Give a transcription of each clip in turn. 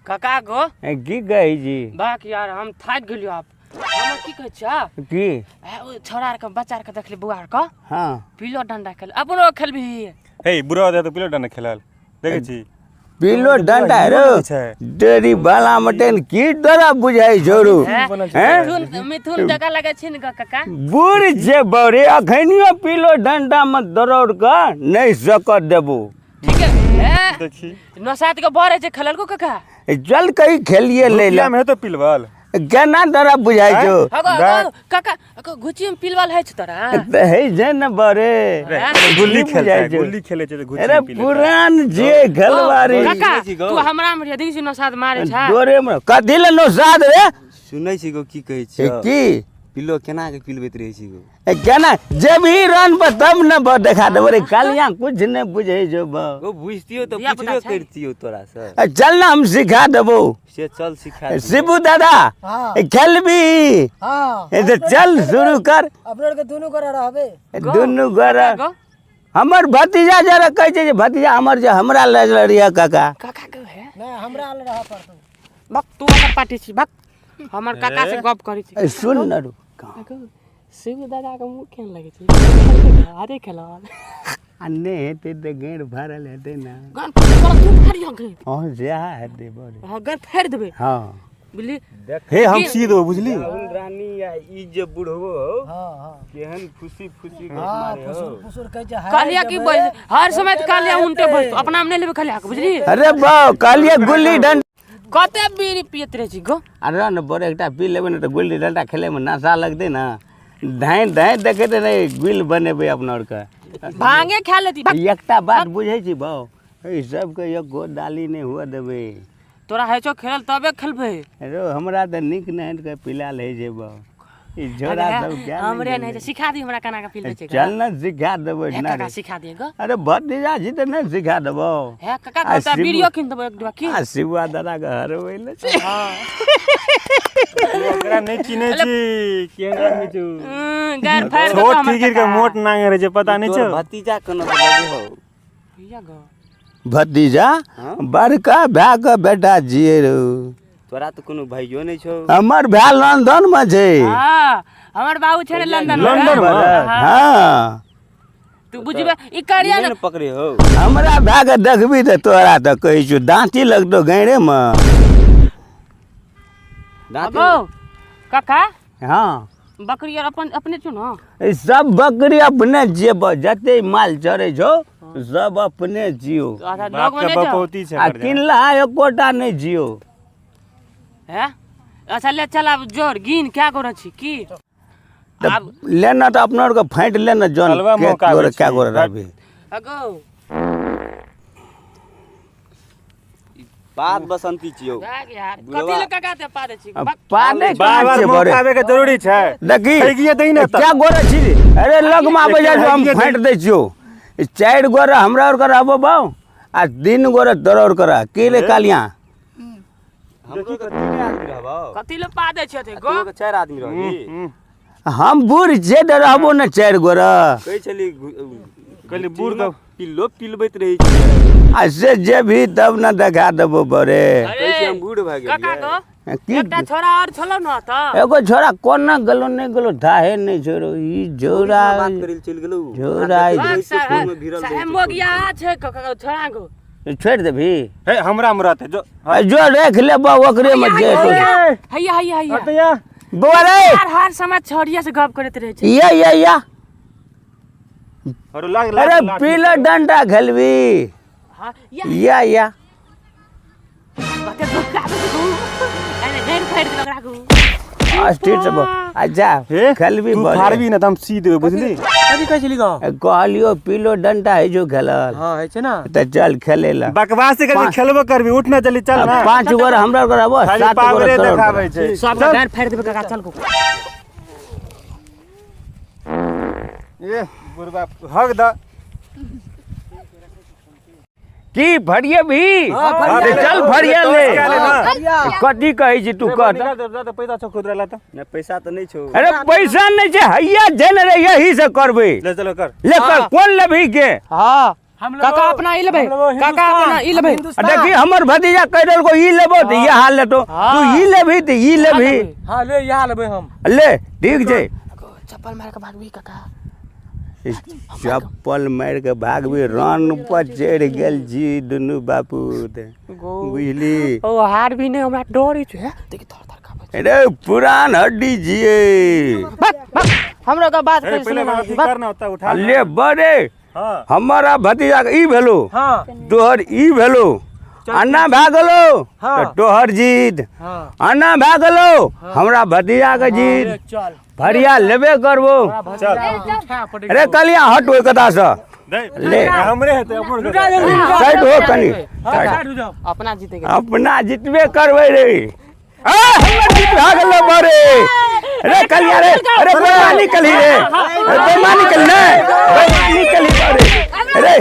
काका गो। की कहै छी? बाक यार, हम थाकि गेलियो आब। हम की कहै छियै? की? ओ छोड़ा आर के, बच्चा आर के देखली, बौआ आर के। हाँ। पिलो डंडा खेल, अपनो खेलबही? हे, बुढ़ा दे तऽ पिलो डंडा खेलल देखै छी। पिलो डंडा रो डेरी बाला मटेन की तोरा बुझाइ छौ रो? हैं? मिथुन, मिथुन जका लगै छी ने काका। बूढ़ जे बौरे, अखनियो पिलो डंडा में दरौड़ कऽ नहि सकत देबो। ठीक है ए, देखी। नौसाद के बड़ छै खेलल को काका। चल कहीं खेलिए ले ला। में हेतौ पिलवल? केना तोरा बुझाइ छौ? हगो हगो काका, हगो घुची में पिलवल है तोरा? तऽ हे जे ने बरे। हैं? गुल्ली की खेलता बुझाइ है छौ? गुल्ली खेले छै तऽ घुची अरे में पी लेतै। पुरान जे खेलवारी। काका, तू हमरा में देखी छी नौसाद मारे छै। डोरे में कथी ले नौसाद रे? सुनै छी गो, की कहै ए, छी? की पिलो केना के पिलबैत रहै छी गो? ए, केना जेबही रन पर तब ने देखा देबो रे। कालिया कुछ नहि बुझै छौ बा। गो बुझतियो तऽ धिया-पुता पुछबे छै। करितियो तोरा से। ए, चल ने, हम सिखा देबो। से चल, सिखा दिहो। शिबू दादा। हाँ। ए, खेलबी? हाँ। ए, तऽ चल शुरू कर। अपने आरके दुनू गोरा रहबे। दुनू गोरा। गो। हमर भतीजा जरा कहै छै जे भतीजा हमर जे हमरा लग रहिए काका। काका गो है। नहि, हमरा लग रहऽ पड़तौ। बक, तू हमर पार्टी छी, बक। हमर काका से गप करै छी। ए, सुन न रू। काका, शिव दादा के मुँह केहन लगै छै? अरे खेलल आ नहि हेतै तऽ गैर भरल हेतै ने। गन तू फाड़ियो गन। हँ, सएह हेतै बड़े। हाँ, गन फाड़ि देबै। हँ। बुझली? हे, हम सी देबो, बुझली? राहुल रानी आ ई जे बुढ़बो हो, हाँ हाँ केहन फुसी फुसी गप हाँ मारे हो। फुसुर फुसुर कहै छै हारि कहलिया की जेबै। बैस हर समय तऽ कहलिया उनटे हेतै। बैस अपना में नहि लेबै कहलिया के, बुझली? अरे बाउ, कहलियै गुल्ली डंडा। कते बीड़ी पियत रहै छी गो? अरे ने बड़े, एकटा पी लेबै ने तऽ गुल्ली डंडा खेलैमे नशा लगतै ने। धाँइ धाँइ देखैत नहि गुल बनेबै अपना आरके। भांगे खा लेती भक। एकटा बात बुझै छी बाउ, एहि सबके एको डाली नहि हुअ देबै। तोरा होइ छौ खेलल तबे खेलबै। रो, हमरा तऽ नीक नहि के पिलायल होइ छै बाउ, ई झोरा सब क्या। हमरे नहि छै, सिखा दी हमरा केना के पिलबै छै। चल ने, सिखा देबै। हे ना काका रे। सिखा दिए गो। अरे भतीजा छी तऽ नहि सिखा देबौ? हे काका, आ कहता शिबू- बीड़ियो कीन देबो एक डिब्बा की? आ शिवा दादा के हरबै ले छै। ओकरा नहि चिन्है छी, केहन आदमी छौ। गार फाड़ि देतौ छोट हमर फिकिर के काका। मोट नांगर रहै छै, पता नहि तोर छौ? भतीजा केना के लगे हो? भैया गो। भतीजा? हाँ? बड़का भाय के बेटा छियै रौ। तोरा तऽ कोनो भाइयो नहि छौ। हमर भाय लंदन मे छै। हाँ, हमर बाबू छै ने लंदन में। लंदन में? हाँ। तू बुझबे ई करिया नहि ने ने पकड़े हो। हमरा भाय के देखबी तऽ तोरा तऽ कहै छियौ दाँती लगतौ गैरे मे। दाँत। गो काका। हाँ। बकरी आर अपन अपने छौ ने? ई सब बकरी अपने छियै, जते माल चरै छौ सब अपने छियौ। अच्छा, बाप लोग में के नहि छौ? बपौती छै आ ओकर। किनला एकोटा नहि छियौ। हैं? अच्छा, ले चल आब, जोर गिन क्या गोरा छी की तऽ आब? लेना तऽ अपना आरके फाँटि ले ने जौन। हलवा के मौका गोरा आबै क्या छै। गोरा रहबी। अगो बात बसंती छियौ। भाग यार। बुढ़वा। कथी ले काका ते पादे छी? आ बक। पाने बार कहाँ बार छियै मौका बड़े? आबै के जरूरी छै? देखी। हैगिए दही ने तऽ। क्या गोरा छी रे? अरे लगमे आबै जाइ छौ, हम हैगिए दही। फाँटि दै छियौ। ई चारि गोरा हमरा आरके रहबो बाउ आ तीन गोरा तोरा आरके रह की रे कालिया? हमरो के तीने आदमी रहबौ। कथी ले पादे छी अथे गो? तोरो के चारि आदमी रहबी। हम बूढ़ छियै तऽ रहबो ने चारि गोरा। कहै छली कहली बूढ़ के पिल्लो पिलबैत रहै छियै। आ से जेबही तब ने देखा देबो बड़े। कहै छी हम बूढ़ भए काका गेलियै। गो। की? एकटा छोरा और छलो न तऽ। एगो छोरा कोना गेलो नहि गेलो थाहे नहि छोड़ो ई झोरा। बात करै लए चलि गेलौ। झोरा। बक फोन मे भिड़ल रहै साहेब छै। मोगिया छै काका छोरा गो। छोड़ि देबही? हे, हमरा मे रहतै जो। आ जो राखि लेबो ओकरे मे जे हैया हैया हैया हैया। हटैया। बौआ रे। यार, हर समय छोरिया से गप करैत रहै छै। या या या। और लाग। अरे पीला डंडा खेलबी? हाँ, या। या या। कते दुख आबै छै गो। अरे गैर फाड़ि देलक राखू। स्ट्रीट से अच्छा। हे, खेलबी तू बड़े? फाड़बी ने तऽ हम सी देबै, बुझली? कथी कहै छली गो? कहलियो पीलो डंडा है जो खेलल। हँ, होइ छै ने। तऽ चल खेले ला। बकवास कर, खेलबो करबी? उठ ना जल्दी, चल ना। पाँच गोरा हमरा आरके रहबो, खाली सात गोरा पावरे तोरा आरके। देखाबै छै। सब गैर फाड़ि देबै काका, चल गो। ए बुढ़बा, हग द। की फरिये भी? फरिया। चल फरिया ले। ले। कथी कहै छी तू, कह तऽ। पैसा छौ खुदरा ला तऽ? नहि, पैसा तऽ नहि छौ। अरे पैसा नहि छै, हैया जे ने रे, यही से करबै। ले चलो कर। ले कर, कोन लेबही के? हाँ। काका अपना ई लेबै, काका अपना ई लेबै। आ देखी हमर भतीजा कहि देलको ई लेबो तऽ इएह हाल लेतो, तू ई लेबही तऽ ई लेबही। हां ले इएह लेबै हम। ले ठीक छै। चप्पल मार के भागबी काका? चप्पल मारि के भागबी, रन पर चढ़ि गेल जी दुनू बापूत, बुझली? ओ हार भी नहीं, हमरा डर छै। देखी थर थर कापै छै। अरे पुरान हड्डी जिए। हमरो के बात पहले सुन करना होता उठा ले बड़े। हां हमारा भतीजा के ई भेलो, हां तोहर ई भेलो, अन्ना भए गेलो हाँ। तऽ तोहर जीत, हां अन्ना भए गेलो हमरा भतीजा के जीत। चल भरिया लेबे करबो। चल अरे कलिया हट ओहि कता से, ले हमरे हेतै अपन साइड हो कनी, अपना जीते अपना जीतबे करबै रे। आ हमर जीत भए गेलो बड़े। अरे कलिया रे, अरे बेईमानी कली रे, अरे बेईमानी कली ने, बेईमानी कली बड़े। अरे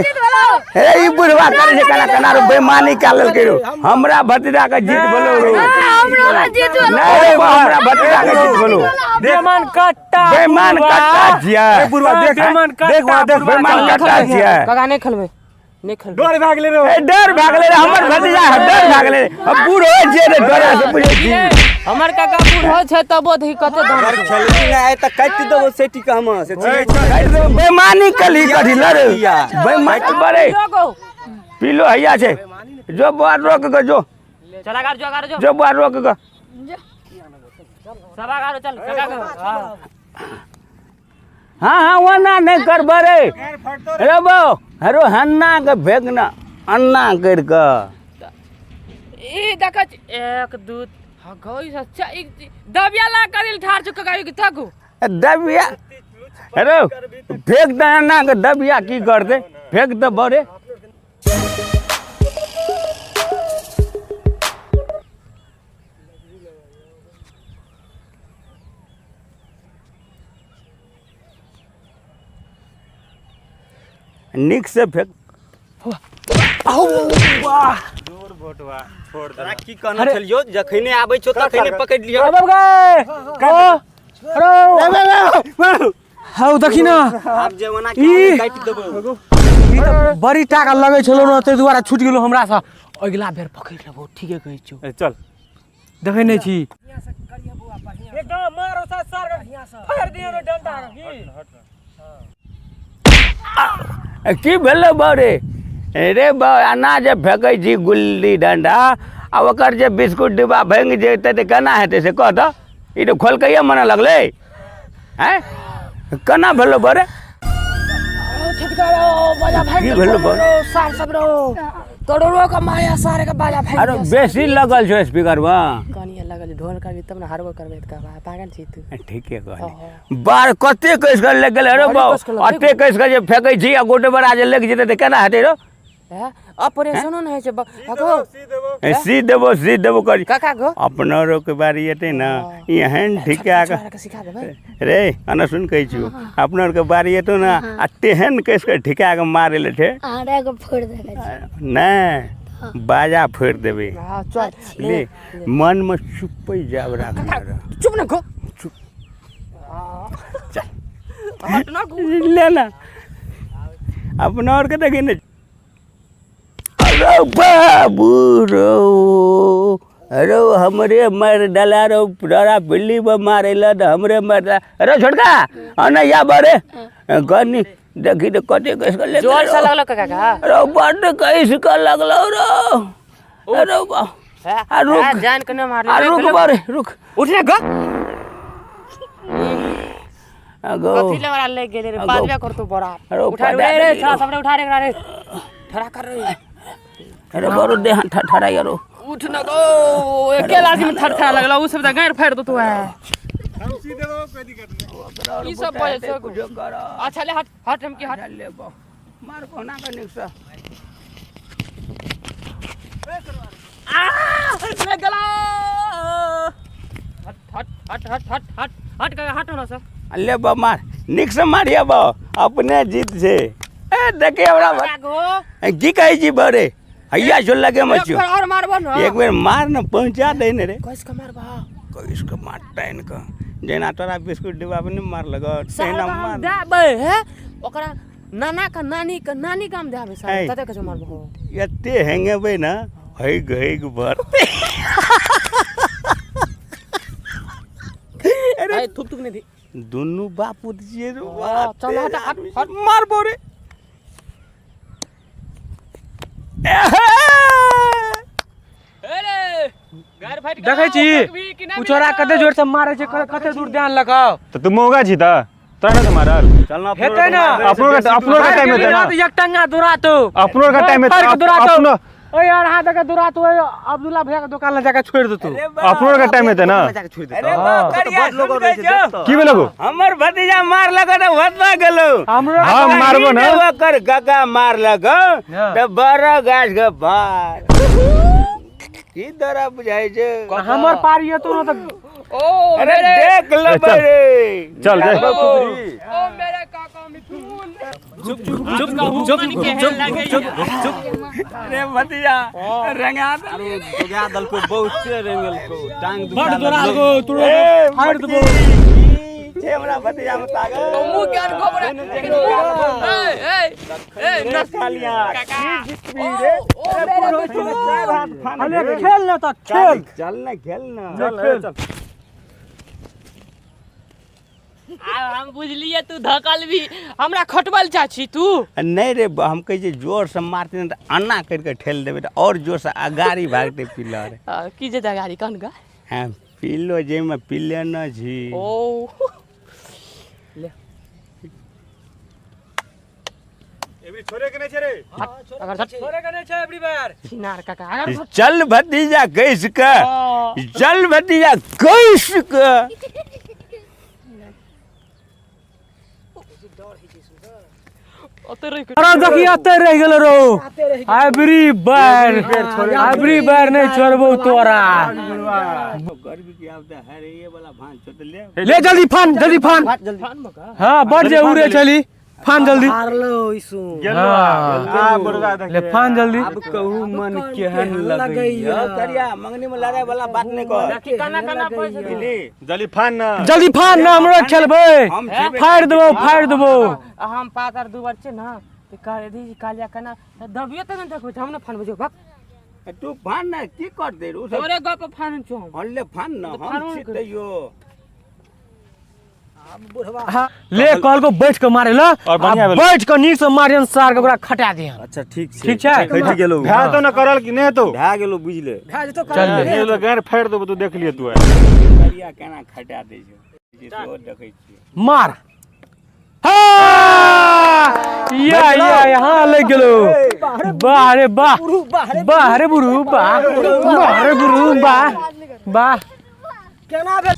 अरे ई बुढ़वा करे छै कना कना रो बेईमानी कए लेलकै रो, हमरा भतीजा के जीत भेलो रो। हमरा जीत भेलो। नहीं रे, हमरा भतीजा के जीत भेलो। बेईमान कट्टा, बेईमान कट्टा छियै। बुढ़वा देख, बेईमान कट्टा, देख देख बेईमान कट्टा छियै। काका नहीं खेलबै, नहीं खेलबै। डर भाग ले रे, ए डर भागले रे हमर भतीजा, डर भागले रे। अब बूढ़ हो जे रे डरा से बुझै छी। हमर काका बूढ़ हो छै तबो धि कते दाम अगर खेलबी ना आए त काटि देबो सेटी के हम से। काटि देबो। बेईमानी कली कथी लरे, बेईमानी बड़े पीलो हैया छै। जो बुआ रोक के जो, चला गार जो, गार जो, जो बुआ रोक के सभा गारो चल काका। हां हां ओना नहीं करबे रे। रे बो हरो हन्ना के भेगना अन्ना कर के ई देखै 1 2 हगई सच्चा एक दबिया ला करिल ठार चुका गाई के थकू दबिया। अरे फेंक दे अन्ना के दबिया की कर दे, फेंक दे बड़े। निक से फेंक। दूर भोटवा छोड़ दे। की कहना छलियो, जखने आबै छौ तखने पकड़ लियो। बाबा गए अरे हौ देखी न आब जमाना के काटि देबो। ई त बड़ी टाका लगै छलो न, ताहि दुआरे छूटि गेलो हमरा से। अगिला बेर पकड़ लेबो, ठीके कहै छियौ। चल देखै नहि छी एकदम मारो सा सर फाड़ दियो रे डंडा की। की भेलो बड़े? रे बा अना जे फेंकै छी गुल्ली डंडा आ ओकर जे बिस्कुट डिब्बा भाङि जेतै तऽ केना हेतै से कह तऽ। ई तऽ खोलकैये मने लगलै हैं, केना भेलो बड़े? की भेलो बड़े? सार सब रो तोड़ो का माया सारे का बाजा भाई। अरे बेसी लगल छौ स्पीकर में। कनिया लगल ढोल करबी तब न हारबो करबे त पागल छी तू। ठीके कहली बार कते कसि कऽ लागि गेलै। अरे बा अते कसि कऽ जे फेकै छी आ गोटे बड़ा जे लागि जेतै तऽ केना हेतै रो? ऑपरेशनो नहि होइ छै। सी देबो, सी देबो करी काका गो। अपना रो के बारी एतै ने एहन ठीका के सिखा देबै रे। अना सुन कहै छियौ, अपना आर के बारी एतौ ने आ तेहन कसि कऽ ठिका कऽ मारै लए छै। आरे के फोड़ देबै नहि बाजा फोड़ि देबै। हां चल ले मन में चुपै जाब राखने रह। चुप न गो, चुप चल हट न गो। ले ना अपना और के देखी ने। अरे बाबू रो, अरे हमरे मार डाला रो, डरा बिल्ली पर मारे ला तो हमरे मार डाला। अरे छोटका अने या बड़े गनी देखी तो कते कस के ले जोर से लगलो काका। अरे बड कस के लगलो रो। अरे बा आ रुक, जान के न मार। आ रुक बड़े रुक, उठ रे गो। अगो कथी ले वाला ले गेले रे, बाजबे करतो बड़ा। उठा रे रे छा सबरे उठा रे रे ठरा कर रे। अरे बरो देह ठठरा यारो उठ न गो। एके लाठी में थरथरा लगला, उ सब त गाड़ फाड़ दो तू है। हम सी देबो कोई दिक्कत नहीं। ई सब बजे छै कुछ कर। अच्छा ले हट हट, हम की हट ले बो मार कोना के निक से। आ ले गला। हट हट हट हट हट हट हट काका, हट ना सर। ले बो मार निक से मारिया बो, अपने जीत छै। ए देखी हमरा की कहै छी बड़े हैया छो लगे में एक बेर और मारबो न। एक बेर मार न पहुंचा दे ने रे। कस के मारबा? कस के मार टाइन के, जेना तोरा बिस्कुट डिब्बा पर नहि मारलक तहिना मार देबै। हे ओकरा नाना का नानी का नानी गाम दे आबे सारे तते के मारबो। एते हेंगेबै ना हैग हैग भरते। अरे थुक थुक नहीं दी दुनू बापूत छियै रे। चल हट हट मारबो रे। अरे गार फाट देखै छी उ छोरा कते जोर से मारै छै, कते दूर ध्यान लगाओ। त तू मौगा छी त तोरा न मारल चलना हेतै ना। अपनो का टाइम हेतै ना। एक टंगा दुरातो अपनो का टाइम हेतै अपनो। ओए यार हाथ के दुरातो अब्दुल्ला भैया के दुकान ले जाके छोड़ देतौ। अपनो का टाइम हेतै ना। अरे बा करिया की भेलो गो? हमर भतीजा मार लगा त वतना गेलो। हां मारबो ना। ओकर गगा मार लगा त बड़ा गाछ के भार की दरा बुझाइ छै। हमर पारी हेतौ न त ओ अरे देख लेबै रे। चल दे। ओ मेरे काका मिथुन चुप चुप चुप चुप चुप चुप चुप। अरे भतीजा रंगा अरे दोगा दलको बहुत रंगल को टांग दुखा बड़ दोराल गो तोरो फाड़ देबो। छे हमरा भतीजा में तागत मुंह के अन गोबर। ए ए ए नसालिया की जितबी रे। ओ मेरे मिथुन अरे खेल ना त खेल। चल ना खेल ना चल। आब हम बुझलिए तू धकल भी हमरा खटबल चाची तू नहीं रे। हम कहै छै जोर से मारते न त अन्ना कर के ठेल देबै त और जोर से अगाड़ी भागते पिलर। की जे अगाड़ी कौन गा? हां पिलो जे में पिले न छी। ओ ले एबरी छोड़े के नहीं छै रे। अगर छोड़े के नहीं छै एबरी बार। छिनार काका अगर चल भतीजा कैस के, चल भतीजा कैस के। अरे देखी अते रह गेल रो। एबरी बार एबरी बार नहीं छोड़बो तोरा। गर्मी की आवता है रे ये वाला भान छोड़ ले ले जल्दी फान जल्दी फान। हां बढ़ जे उड़े चली फान जल्दी। हारलो इसु हां ले फान जल्दी। अब कहू मन केहन लगैया। करिया मंगनी में लड़ाई वाला बात नहीं कर। कना कना पैसा दे जल्दी फान ना जल्दी फान ना हमरा खेलबै। फाड़ देबो फाड़ देबो। हम पातर दू बार छै ना त कह दी कालिया कना दबियो त न देखबै हम न फान बजो बाप। तू फान ना की कर दे रे। तोरे गप फान छौ हम। हल्ले फान ना हम छी तैयो। ले कहल को बैठ के मारे ल बैठ के नीक से मारियन सार के ओकरा खटा दिहन। अच्छा ठीक छै ठीक छै खटि गेलो। भए तो न करल कि नहीं तो भए गेलो बुझले। भए जेतो चल ले लो गार फाड़ देबो तू देख लिए तू। करिया केना खटा दे छै जे देखै छी मार। हां या या यहां लग गेलो। वाह रे वाह वाह रे बुरू वाह वाह रे बुरू वाह वाह केना भेल।